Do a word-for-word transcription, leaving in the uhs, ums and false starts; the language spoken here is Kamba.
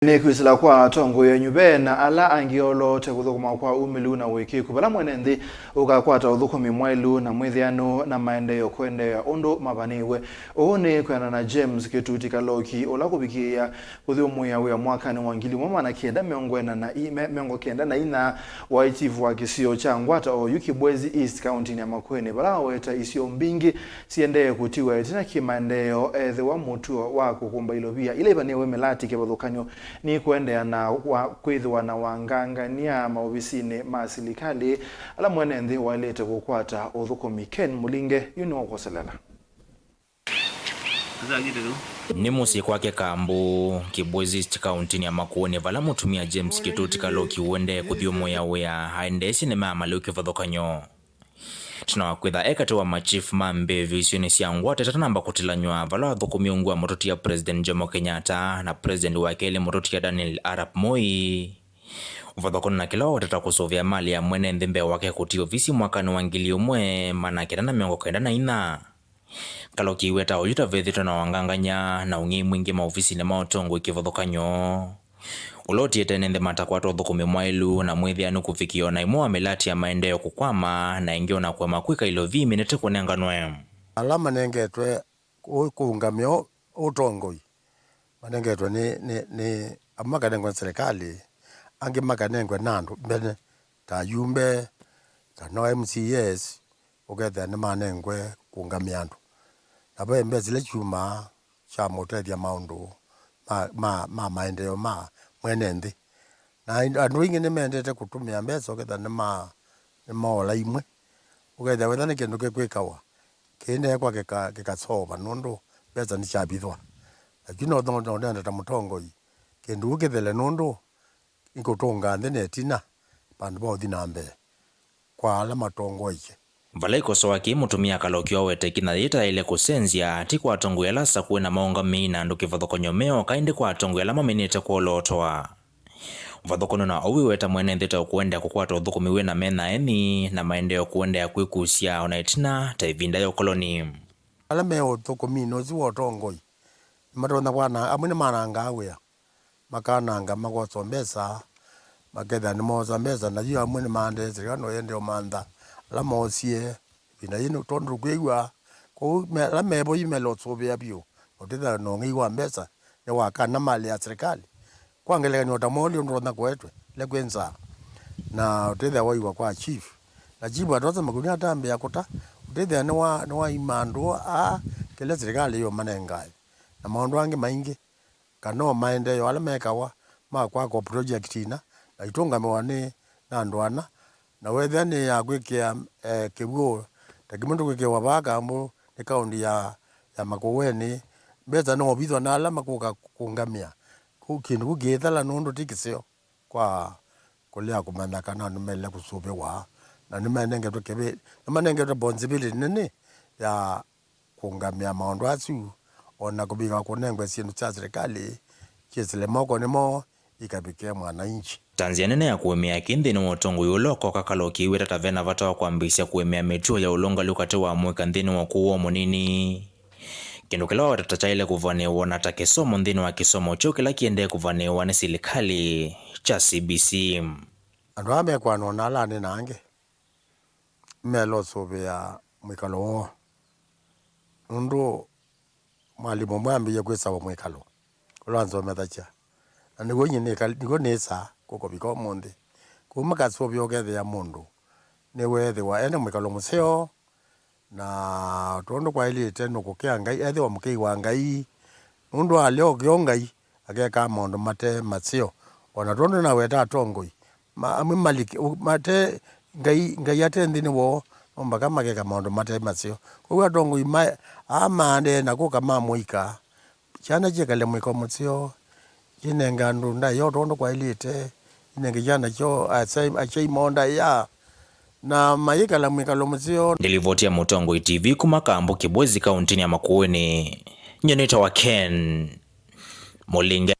Nĩ kwĩsĩla kwa atongoi enyu ve na ala angĩ oloote kũthũkũma kwa umĩlu na ũĩkĩĩku vala mwene nthĩ ũkakwata ũthũkũmi mwaĩlu na mwĩthĩanu na maendeeo kũendeea ũndũ mavanĩĩwe. Ũu nĩ kwĩanana na James Kĩtuti Kaloki, ũla kũvikĩĩa kũthyũmũĩa wĩa mwakanĩ wa ngili ĩmwe maana kenda mĩongo ĩna na i-, me-, mĩongo kenda na inya waĩ chifu wa kĩsio kya ngwata oyu Kibwezi East, kauntinĩ ya Makueni, vala aweta isio mbingĩ siendee kũtiwa ĩtina kĩmaendeeo ethĩwa mũtuo wa kũkũmba ilovia ila ivanĩwe mĩlati kĩvathũkany'o nĩ kũendeea na wa kwĩthĩwa na wangangany'a maovisinĩ ma silikalĩ ala mwene nthĩ waĩlĩte kũkwata ũthũkũmi. Ken Mũlinge yu nĩwakwoselela. Nĩ mũsyĩ kwake Kambu, Kibwezi East, kauntinĩ ya Makueni, vala mũtumĩa James Kĩtuti Kaloki ũendee kũthyũmũĩa wĩa aendeesye nĩ maamaliu kĩvathũkany'o. Tena wa kwĩtha e katĩ wa machifu ma mbĩvyo isionĩ sya ngwata ĩtanamba kũtilanywa, vala athũkũmi ungu wa mũtũtia President Jomo Kenyatta na President wa kelĩ mũtũtia Daniel Arap Moi. Ũvathũkano na kĩla waweteta kũsũvĩa mali ya mwene nthĩ mbee wake kũti ovisi mwakanĩ wa ngili ĩmwe maana kenda na mĩongo kenda na inya. Kaloki aiweta oyu ta vethĩtwe na wangangany'a na ũng'ei mwingĩ maovisinĩ ma ũtongoi kĩvathũkany'o, ũla ũtiĩte ene nthĩ matakwata ũthũkũmi mwaĩlu na mwĩthĩanu kũvikĩa o na ĩmwe wa mĩlati ya maendeeo kũkwama, na ĩngĩ o na kũema kwĩka ilovia iminĩte kũnenganwe. Ala manengetwe kũ-, kũũngamĩa ũ-, ũtongoi, manengetwe nĩ, nĩ, nĩ, amwe makanengwa nĩ silikalĩ, angĩ makanengwe na andũ mbene, ta ayumbe, kana o M C As, ũkethĩa nĩmanengwe kũũngamĩa andũ. Na ve mbesa ila syumaa sya mũtethya maũndũ ma, ma, ma maendeeo ma mwene nthĩ. Na andũ aingĩ nĩmendete kũtũmĩa mbesa ũkethĩa nĩma, nĩmoola imwe. Ũkethĩa wetha nĩ kĩndũ kĩkwĩkawa, kĩinekwa kĩka-, kĩkasova nũndũ mbesa nĩsyavithwa. Lakini no, no, no, nenda ta mũtongoi, kĩndũ kĩu kĩthele nũndũ nĩkũtũnga nthĩ na ĩtina vandũ va ũthi na mbee kwa ala matongoesye. Vala ikosoa kĩĩ, mũtumĩa Kaloki aweta ĩkinya yĩĩ tayaĩle kũsenzya, ti kwa atongoi ala asakũe na maũngamĩi na andũ kĩvathũkany'o me oka, ĩndĩ kwa atongoi ala maminĩte kwolootwa. Ũvathũkano na ũu wĩweta mwene nthĩ ta ũkũendea kũkwata ũthũkũmi wĩ na mena eni na maendeeo kũendea kwĩkusya o na ĩtina ta ĩvinda ya ũkoloni. Ala me ũthũkũminĩ ũsu wa ũtongoi nĩmatonya kwana, amwe nĩmanangaa wĩa, makananga, makosa mbesa, makethĩa nĩmoosa mbesa, na yu amwe nĩmaendee silikalĩ no yende ũmantha ala moosie ĩvinda yĩĩ, nĩ tondũ tũkwĩw'a kũu me-, ala mevo yu mele ũsũvĩa vyũ, na ũtethĩa na ũng'ei wa mbesa nĩ wa kana mali ya silikalĩ. Kwa ngelekany'o, ta Moli ũndũ ũtonya kũetwe le kwĩ nzaa, na ũtethĩa waiwa kwa chief, na chief atosa makũnia atambĩa kũta, ũtethĩa nĩwa-, nĩwaima andũ aa kĩla silikalĩ yũmanengae, na maũndũ angĩ maingĩ, kana o maendeeo ala mekawa ma kwaka o project ina, na itũngamĩwa nĩ na andũ ana, na wethĩa nĩ ya kwĩkĩa, eh, kĩw'ũ, ta kĩmwe tũkwĩkĩwa vaa Kambu nĩ kaũnti ya, ya Makueni, mbesa no ovithwa na ala makũka kũngamĩa. Kũ-, kĩndũ kĩu kĩĩthela nũndũ ti kĩseo kwa kũlea kũmanya kana nĩmaĩle kũsũvĩwa, na nĩmanengetwe kĩvĩ-, nĩmanengetwe responsibility nene ya kũngamĩa maũndũ asu, o na kũvika kũnengwe syĩndũ sya silikalĩ syĩsĩle mokonĩ moo ikavikĩe mwananchi. Ta nzĩa nene ya kũemea kĩ nthĩnĩ wa ũtongoi ũla ũkoka, Kaloki aiweta ta vena vata wa kwambĩĩsya kũemea mĩtuo ya ũlũngalu katĩ wa amũika nthĩnĩ wa ũkũũ woo mũnini. Kĩndũ kĩla waweta ta kyaĩle kũvanĩĩwa na ta kĩsomo nthĩnĩ wa kĩsomo kyeũ kĩla kĩendee kũvanĩĩwa nĩ silikalĩ kya C B C. Andũ aa mekwanwa na ala anene angĩ mela ũsũvĩa mwĩkalo woo, nũndũ mwalimũ ũmwe ambĩie kwĩsawa mwĩkalo ũla wanzomethasya, na nĩw'o nyie nĩkal-, nĩw'o nĩsaa kũkũvika ũmũnthĩ. Kwoou makasũvĩa ũkethĩa mũndũ nĩweethĩwa ena mwĩkalo mũseo, na tondũ kwaĩlĩte nũkũkĩa Ngai, ethĩwa mũkĩi wa Ngai, nũndũ alea ũkĩa Ngai akekaa maũndũ mate maseo. O na tondũ naweta atongoi, ma-, amwe malike-, u-, mate Ngai, Ngai ate nthĩnĩ woo, no mpaka makeka maũndũ mate maseo. Kwoou atongoi ma-, aa maendee na kũka ma mũika, syana syĩkale mwĩko mũseo, syĩnenge andũ ndaĩa o tondũ kwaĩlĩte, inenge syana syoo asyai, asyai moo ndaĩa, na mayĩkala mwĩkalo mũseo. Nĩ livoti ya Mũtongoi T V kuma Kambu, Kibwezi, kauntinĩ ya Makueni. Nyie nĩtawa Ken Mũlinge.